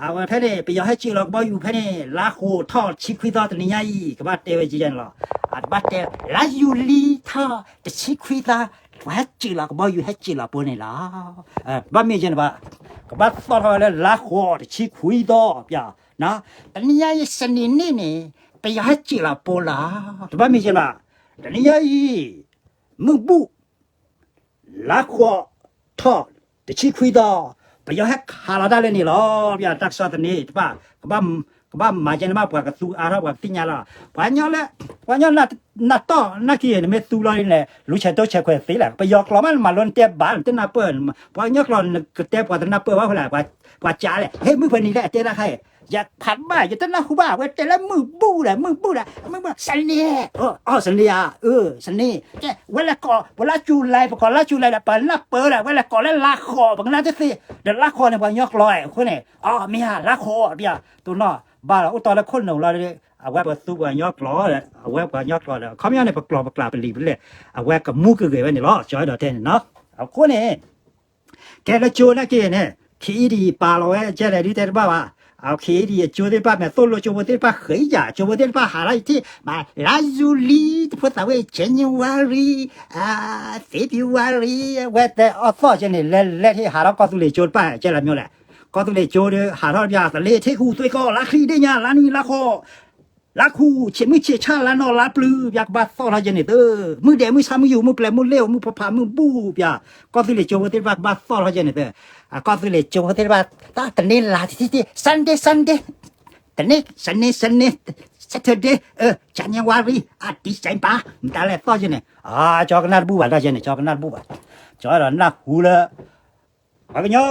အဝဲဖဲန့ၣ် ပယီၤဟဲစၢၤလီၤကဘီယူၤဖဲန့ၣ် လါဃိးထီၣ်တဆံခွံသီတနံၤညါအံၤ ကဘၣ်တဲဝဲယဲန့ၣ်လီၤ, တဘၣ်တဲ လါယူၤလံထီၣ်တဆံခွံသီ ပှၤဟဲစၢၤလီၤကဘီယူၤ ဟဲစၢၤလီၤပှၤန့ၣ်လီၤ, တဘၣ်မ့ၢ်ယဲန့ၣ်ဘၣ်, ကဘၣ်သီၣ်ထီၣ်ဝဲလၢလါဃိးတဆံခွံသီ, တနံၤညါအံၤ စနေနေ့န့ၣ် ပယီၤဟဲစၢၤလီၤပှၤလီၤ, တဘၣ်မ့ၢ်ယဲန့ၣ်ဘၣ်, တနံၤညါအံၤ မုၢ်ဘူၣ် လါဃိးထီၣ်တဆံခွံသီ, ပယီၤဟဲခးလီၤတၢ်လၢန့ၣ်လီၤ, တၢ်ကစီၣ်သန့တဖၣ် ကဘၣ်မၤယဲန့ၣ်ဘၣ် ပှၤကသူအါထီၣ်ပှၤကသ့ၣ်ညါလီၤ, ပှၤကညီလၢ ပှၤကညီနၢ်တီၢ်နၢ်က့ၤ နမ့ၢ်သူလီၤန့ၣ် လူၤဆဲးတိစဲးခွဲးသ့လီၤ, ပယီၤကျိာ်မးနမၤလိနတဲဘၣ် နတနၢ်ပၢၢ်, ပှၤကညီကျိာ်နကတဲပှၤတနၢ်ပၢၢ်ဘၣ်ဖဲလဲၣ်, ပှၤကးလဲၣ် ဟဲမုၢ်ဖဲနံၤလၢအတဲတၢ်ခါအံၤ ယဖးဘၣ် ယတနၢ်ဟူဘၣ် အဝဲတဲလၢမုၢ်ဘူၣ်ဒီး မုၢ်ဘူၣ်ဒီး မုၢ်ဘူၣ် စနေ, အၢ စနေဧါ, အၢ စနေ, ကဲ ဝဲလဲၤကိး ပလါကၠူလဲ ပကိးလါကၠူလဲဒီး ပနၢ်ပၢၢ်ဒီး ဝဲလဲၤကိးလၢလါဃိး ပကနၣ်တသ့, ဒီးလါဃိးန့ၣ် ပှၤကညီကျိာ်အဃိန့ၣ် အၢ မ့ၢ်ဧါ လါဃိး ပယီၤ တိၢ်နီၣ်ဘၣ်လီၤ အိၣ်တီၢ်လၢခိၣ်နူာ်လီၤ, အဝဲပသူပှၤကညီကျိာ်ဒီး အဝဲပှၤကညီကျိာ်ဒီး အခီပညီန့ၣ် ပကျိာ်ပကျးပလံာ်ပလဲၢ် အဝဲကမူကဂဲၤဝဲန့ၣ်လီၤ, ကၠီအဲၣ်ဒိးတဲန့ၣ်နီၤ, အဃိန့ၣ် ကဲလၢကၠိနာ်က့န့ၣ် ခ့အံၤဒံးပာ်လီၤဝဲကဲလဲၣ်ဒုတဲတဘၣ်ဘၣ်. ခ့အံၤဒံးအကၠိသ့ၣ်တဖၣ် မ့ၢ်သိၣ်လိကၠိဖိသ့ၣ်တဖၣ်ဃဲၤယၤ ကၠိဖိသ့ၣ်တဖၣ်ဟးထီၣ်ယထံၣ် မၤလါယူလံ တဖိသၣ်ဝဲ January, February ဝဲတဲအီၣ်သီၣ်ကဲန့ၣ် လဲၤလဲၤထံၣ်ဟးထီၣ်ကီၢ်သူလ့ၤကၠိတဖၣ်ကဲလၢမ့ၢ်လဲၣ်. ကီၢ်သူလ့ၤကၠိဒီး ဟးထီၣ်တပျၢ် သလ့ၤထ့ကူၣ်သွ့ကီ လါချံဒ့ၣ်ညါ လါနွံ လါဃိး လါခူး ဆံးမုၢ်ဆံးဆၣ် လါနီၢ်လါပျုၤ ပျၢ်ကဘၣ်သီၣ်ထီၣ်ကဲန့ၣ်သၢ, မုၢ်ဒဲးမုၢ်ဆၣ်မုၢ်ယူာ် မုၢ်ပျဲၤမုၢ်လ့ၤ မုၢ်ဖီဖးမုၢ်ဘူၣ် ပျၢ် ကီၢ်သူလ့ၤကၠိဖိသ့ၣ်တဖၣ်ကဘၣ်သီၣ်ထီၣ်ကဲန့ၣ်သၢ. ကီၢ်သူလ့ၤကၠိဖိသ့ၣ်တဖၣ် တၢ်တန့ၢ်လါတထံၣ်ထံၣ် Sunday Sunday, တန့ၢ် Sunday Sunday, Saturday, January, December မတၤလဲၣ်သီၣ်ကဲန့ၣ် ကၠီကနၣ်တဘူၣ်ဘၣ်တၢ်ကဲန့ၣ် ကၠီကနၣ်တဘူၣ်ဘၣ်. ကၠီဒီးနၢ်ဟူလၢ ပှၤကညီ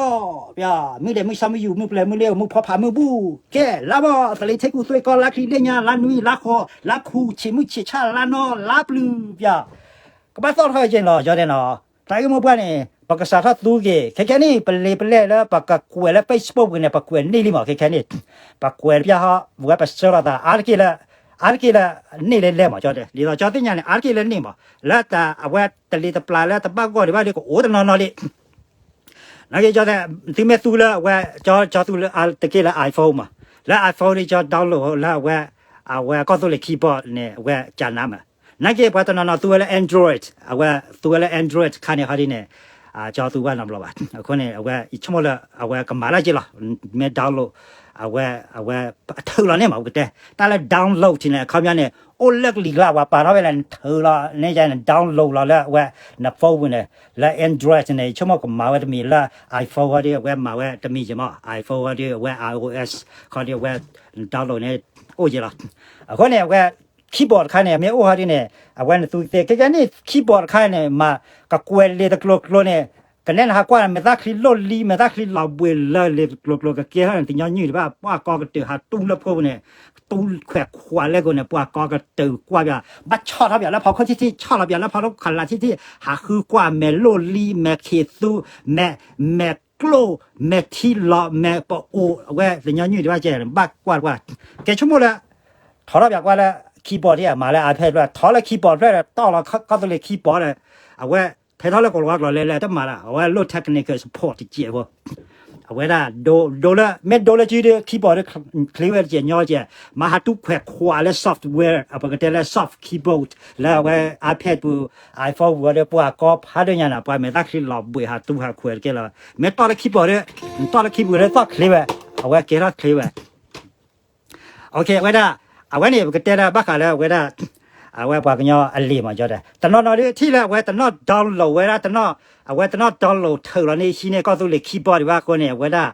ပျၢ် မုၢ်ဒဲးမုၢ်ဆၣ်မုၢ်ယူာ် မုၢ်ပျဲၤမုၢ်လ့ၤ မုၢ်ဖီဖးမုၢ်ဘူၣ် ကဲလါမီၢ် သလ့ၤထ့ကူၣ်သွ့ကီ လါချံဒ့ၣ်ညါ လါနွံ လါဃိး လါခူး ဆံးမုၢ်ဆံးဆၣ် လါနီၢ်လါပျုၤ ပျၢ် ကဘၣ်သီၣ်ထီၣ်ကဲန့ၣ်လီၤ. ကၠီတဲနီၤ တၢ်ဂ့ၢ်မိၢ်ပှၢ်န့ၣ် ပကစးထီၣ်သူက့ၤ ခဲခဲနံၣ် ပလံၤပလဲၢ်လၢ ပကကွဲးလၢ Facebook ပူၤန့ၣ် ပကွဲးန့ၢ်လံမး ခဲခဲနံၣ် ပကွဲးတပျၢ်ဟီ ဝဲပဆှၢလီၤသး အါတက့ၢ်လၢ အါတက့ၢ်လၢ န့ၢ်လၢလဲၢ်မး ကၠီတဲ ဒ်သိးကၠီသ့ၣ်ညါန့ၣ် အါတက့ၢ်လၢန့ၢ်မး လၢတၢ်အဝဲတလံၤတပျၢ်လၢတဘၣ်ဂီၢ်ဒံးဘၣ်ဒီး ကအိၣ်တနီၤနီၤလံ နာ်က့ ကၢ် သုမ့ၢ်သူလၢအဝဲ ကၢ် ကၢ်သူလၢတက့ၢ်လၢ iPhone မး လၢ iPhone ဒီး ကၢ် download လၢအဝဲ အဝဲကီၢ်သူလ့ၤ keyboard န့ၣ် အဝဲကၢ်နါမး. နာ်က့ ပှၤတနီၤနီၤသူဝဲလၢ Android အဝဲသူဝဲလၢ Android ခါန့ၣ်ဟီဒ်န့ၣ် ကၢ်သူဘၣ်နီတဘျီဘၣ်. အဃိန့ၣ် အဝဲ ယဆိကမိၣ်လၢ အဝဲကမၤလၢက့ၤလီၤ မ့ၢ် download အဝဲ အဝဲ ထုးလီၤန့ၢ်မး ပကတဲ တၢ်လၢ download န့ၣ် အခီပညီန့ၣ် အိၣ်လၢကလံၤကျါ ပှၤပာ်ထီၣ်ဝဲလဲၣ် နထုးလီၤန့ၣ် download လီၤလၢအဝဲ န phone ပူၤန့ၣ် လၢ Android န့ၣ် ယဆိကမိၣ်ကမၤဝဲတမံၤ လၢ iPhone ဟီဒ် အဝဲမၤဝဲတမံၤက့ၤမး iPhone ဟီဒ် အဝဲ iOS ခီဒ် အဝဲ download န့ၣ် အိၣ်က့ၤလီၤ. အဃိန့ၣ် အဝဲ keyboard တခါန့ၣ် မ့ၢ်အိၣ်ဟီဒ်န့ၣ် အဝဲနသူသ့ ခဲကဲနံၣ် keyboard တခါန့ၣ် မၤကကွဲးလံာ်တကျိၤကျိၤန့ၣ် ကနဲနဟးကွၢ် မဲာ်သၣ်ချံလိၢ်လံ မဲာ်သၣ်ချံလီၤဘှံးလၢလံာ်တကျိၤကျိၤ ကကဲထီၣ်န့ၣ် တညီနုၢ်တဘၣ် ပှၤကီကတၢၢ်ဟးတူၢ်လၢဖိပူၤန့ၣ် တူၢ်ခွဲးခွးလဲကိးန့ၣ် ပှၤကီကတၢၢ်ကွၢ်ပျၢ် ဘၣ်ဆီၣ်ထီၣ်ပျၢ်လၢဖီခိၣ်ထံထံ ဆီၣ်လီၤပျၢ်လၢဖီခိၣ်ခးလးထံထံ ဟးဃုကွၢ် မဲာ်လိၢ်လံ မဲာ်ခ့သူ မဲာ် မဲာ်ကျိၣ် မဲာ်ထံလီၤ မဲာ်ပအိၣ် အဝဲတညီနုၢ်တဘၣ်ကဲ ဘၣ်ကွၢ်ကွၢ် ကဲဆိကမိၣ်လၢ ထီထီၣ်ပျၢ်ကွၢ်လၢ keyboard ဒ်အမၤလၢ iPad ဖျၢၣ် ထီလၢ keyboard ဖျၢၣ်ဒီး တီၢ်လီၤကီၢ်သူလ့ၤ keyboard ဒီး အဝဲ ထဲထီၣ်လၢကိးလီၤဝါကျိာ်လဲၤလဲၤတမၤလၢ အဝဲလိၣ် technical support တကဲးဖိ အဝဲဒၣ် ဒိလၢ မ့ၢ်ဒိလၢစုဒီး keyboard ဒီး ချ့ဝဲတကဲးညီတကဲး မၤဟးတူၢ်ခွဲးခွးလၢ software ပကတဲလၢ soft keyboard လၢအဝဲ iPad ပူၤ iPhone ပူၤဒီး ပှၤကီဖးဒိၣ်ညါန့ၣ် ပှၤမဲာ်သၣ်ချံလီၤဘှံးဟးတူၢ်ဟးခွဲးတကဲလီၤ. မ့ၢ်တီၢ်လၢ keyboard ဒီး တီၢ်လၢ keyboard ဒီး သီၣ်ချ့ဝဲ အဝဲကဲထီၣ်ချ့ဝဲ အဝဲဒၣ် အဝဲန့ၣ် ပကတဲဒၣ်ဘၣ်ဃးလၢအဝဲဒၣ် အဝဲပှၤကညီအလံာ်မး ကၠီတဲ တနီၤနီၤဒ်ထံၣ်လၢအဝဲတနီၣ် download ဝဲဒၣ်တနီၣ် အဝဲတနီၣ် download ထုးလီၤန့ၣ် ဟံးန့ၢ်ကီၢ်သူလ့ၤ keyboard ဒံးဘၣ်အဃိန့ၣ် အဝဲဒၣ်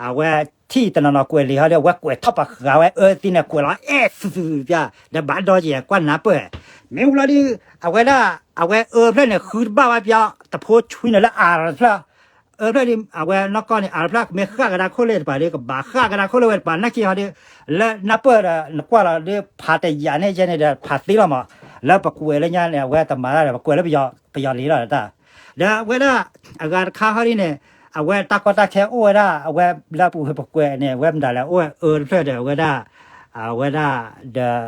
အဝဲထံၣ်တနီၤနီၤကွဲးလံာ်ဟီဒီး အဝဲကွဲးထီၣ်ပဃာ်ဝဲအၢသံန့ၣ် ကွဲးလီၤအဲၣ်သုသုသုပျၢ် ဒီးဘၣ်ဒီကဲးကွၢ်နၢ်ပၢၢ် မ့ၢ်ဝံၤလီၤဒုး အဝဲဒၣ် အဝဲအၢဖျၢၣ်န့ၣ် ဃုတဘၣ်ဝဲပျၢ် တဖိဆွံန့ၣ်လၢအါတဖျၢၣ် အၢဖျၢၣ်ဒ် အဝဲနီၢ်ကီၢ်န့ၣ် အါတဖျၢၣ် မ့ၢ်ဃၣ်ကဒါခိၣ်လၢတပၤဒီး ကဘၣ်ဃၣ်ကဒါခိၣ်လၢဝဲတပၤ နာ်က့ဟီဒီး လၢနၢ်ပၢၢ်ဒီး နကွၢ်လီၤဒီး ဖးတယာ်န့ၣ်ယဲန့ၣ်ဒီး ဖးသ့လီၤမး လၢပကွဲးလၢညါန့ၣ် အဝဲတမၤတၢ်ဒီး ပကွဲးလၢပယီၤလံၤလီၤတၢ် ဒီးအဝဲဒၣ် အဂၤတခါဟီဒ်န့ၣ် အဝဲတၢ်ကီတၢ်ခဲအိၣ်ဝဲဒၣ် အဝဲလၢပူၤပကွဲးန့ၣ် အဝဲမတၤလဲၣ် အိၣ်ဝဲအၢတဖျၢၣ်ဒီး အဝဲဒၣ် အဝဲဒၣ်ဒီး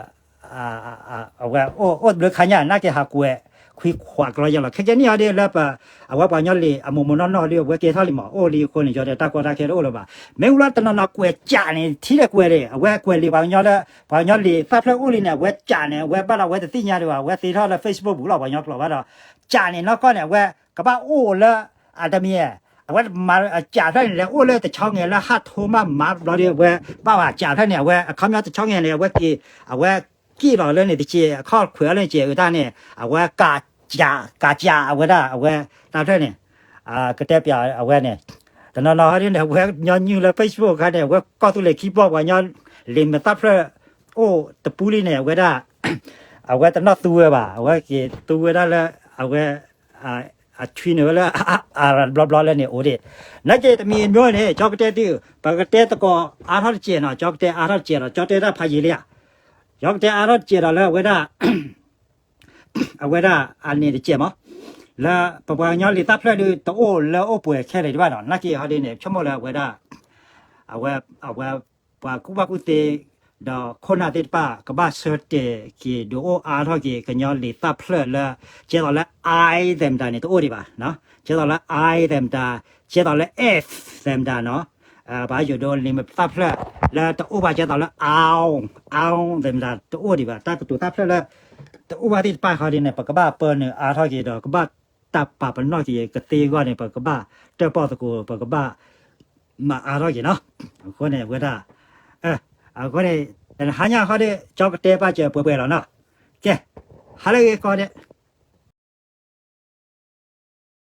အဝဲအိၣ်အိၣ်တဘျုးခါညါ နာ်က့ဟးကွဲး ခွံခွးကလီယဲလီၤ ခဲကဲနံၣ်အီၤဒ်လၢပ အဝဲပှၤကညီလံာ်အမိၢ်မိၢ်နီၢ်နီၢ်ဒ် အဝဲကဲထီၣ်လံမး အိၣ်လံအဃိန့ၣ် ယီၤဒီးတၢ်ကီတၢ်ခဲတအိၣ်လၢၤဘၣ် မ့ၢ်ဝံၤလီၤတနီၤနီၤကွဲးကးန့ၣ် ထံၣ်လၢကွဲးဒၣ် အဝဲကွဲးလံာ်ပှၤကညီလၢ ပှၤကညီလံာ်သၣ်ဖျၢၣ်အိၣ်လံန့ၣ် အဝဲကးန့ၣ် အဝဲဘၣ်ဒီးအဝဲတသ့ၣ်ညါဒံးဘၣ် အဝဲသ့ထီၣ်လၢ Facebook ပူၤလီၤ ပှၤကညီကျိာ်ဘၣ်ဒီး ကးန့ၣ်နီၢ်ကီၢ်န့ၣ် အဝဲကဘၣ်အိၣ်လၢ အတမံၤ အဝဲမၤကးဖျၢၣ်န့ၣ် လဲၤအိၣ်လၢတဆီငဲၤလၢဟးထိမးမၤဘျီဒီး အဝဲဘၣ်ဝဲကးဖျၢၣ်န့ၣ် အဝဲအခီပညီတဆီငဲၤန့ၣ် အဝဲက့ၤ အဝဲက့ၣ်လီၤလၢန့ၣ်တက့ၢ် အခီၣ်ခွဲးအီၤလၢန့ၣ်တက့ၢ် အတၢ်န့ၣ် အဝဲကး ကးကးအဝဲဒၣ် အဝဲတၢ်ဖျၢၣ်န့ၣ် ကတဲပျးအဝဲန့ၣ် တနီၤနီၤဟီဒ်န့ၣ် အဝဲညီနုၢ်လၢ Facebook အခါန့ၣ် အဝဲကီၢ်သူလ့ၤခံဘီ ပှၤကညီလံာ်မဲာ်သၣ်ဖျၢၣ် အိၣ်တပူၤလံန့ၣ် အဝဲဒၣ် အဝဲတနီၣ်သူဝဲဘၣ် အဝဲက့ၤသူဝဲဒၣ်လၢ အဝဲ အဆွံန့ၢ်ဝဲလၢ အဘျီဘျီလၢန့ၣ်အိၣ်ဒံး နာ်က့တမံၤအမျိုးန့ၣ် ကၠီကတဲသု ပကတဲသကိးအါထီၣ်တစဲးနီၤ ကၠီကတဲအါထီၣ်တစဲးဒီး ကၠီတဲတၢ်ဖးယံာ်လံဧါ ကၠီကတဲအါထီၣ်တစဲးဒီးလၢအဝဲဒၣ် အဝဲဒၣ်အန့ၣ်တစဲးမး လၢပပှၤကညီလံာ်သၣ်ဖျၢၣ်ဒုးတအိၣ်လၢအိၣ်ပှဲၤခဲလၢာ်ဒံးဘၣ်နီၤ နာ်က့ဟီဒ်န့ၣ် ဆိကမိၣ်လၢအဝဲဒၣ် အဝဲ အဝဲ ပှၤကူၣ်ဘၣ်ကူၣ်သ့ ဒီးခိၣ်နၢ်သ့ၣ်တဖၣ် ကဘၣ်ဆၢတဲာ်က့ၤ ဒုးအိၣ်အါထီၣ်က့ၤ ကညီလံာ်သၣ်ဖျၢၣ်လၢ ကဲသိးလၢ I သဲးမတၤန့ၣ် တအိၣ်ဒံးဘၣ်, ကဲသိးလၢ I သဲးမတၤ, ကဲသိးလၢ F သဲးမတၤနီၤ, ပှၤယိၤဒိးလံာ်သၣ်ဖျၢၣ်လၢတအိၣ်ဘၣ် ကဲသိးလၢ အ အ သဲးမတၤ တအိၣ်ဒံးဘၣ်. တၢ်ကတိၤသၣ်ဖျၢၣ်လၢ တအိၣ်ဘၣ်သ့ၣ်တဖၣ်ခီဒ်န့ၣ် ပကဘၣ်ပၢနုာ်အါထီၣ်က့ၤဒီး ကဘၣ်တၢ်ပာ်ပနီၣ်က့ၤကသ့အဂီၢ်န့ၣ် ပကဘၣ်တၢၣ်ပီၣ်သကိး ပကဘၣ်မၤအါထီၣ်က့ၤနီၤ. အဃိန့ၣ် ဝဲဒၣ် အဃိန့ၣ် ဟါညါခီဒီး ကၠီကတဲဘၣ်စၢၤပှဲၤပှဲၤလီၤနီၤ. ကဲ, ဟါလၢအဂ့ၤကီးဒဲး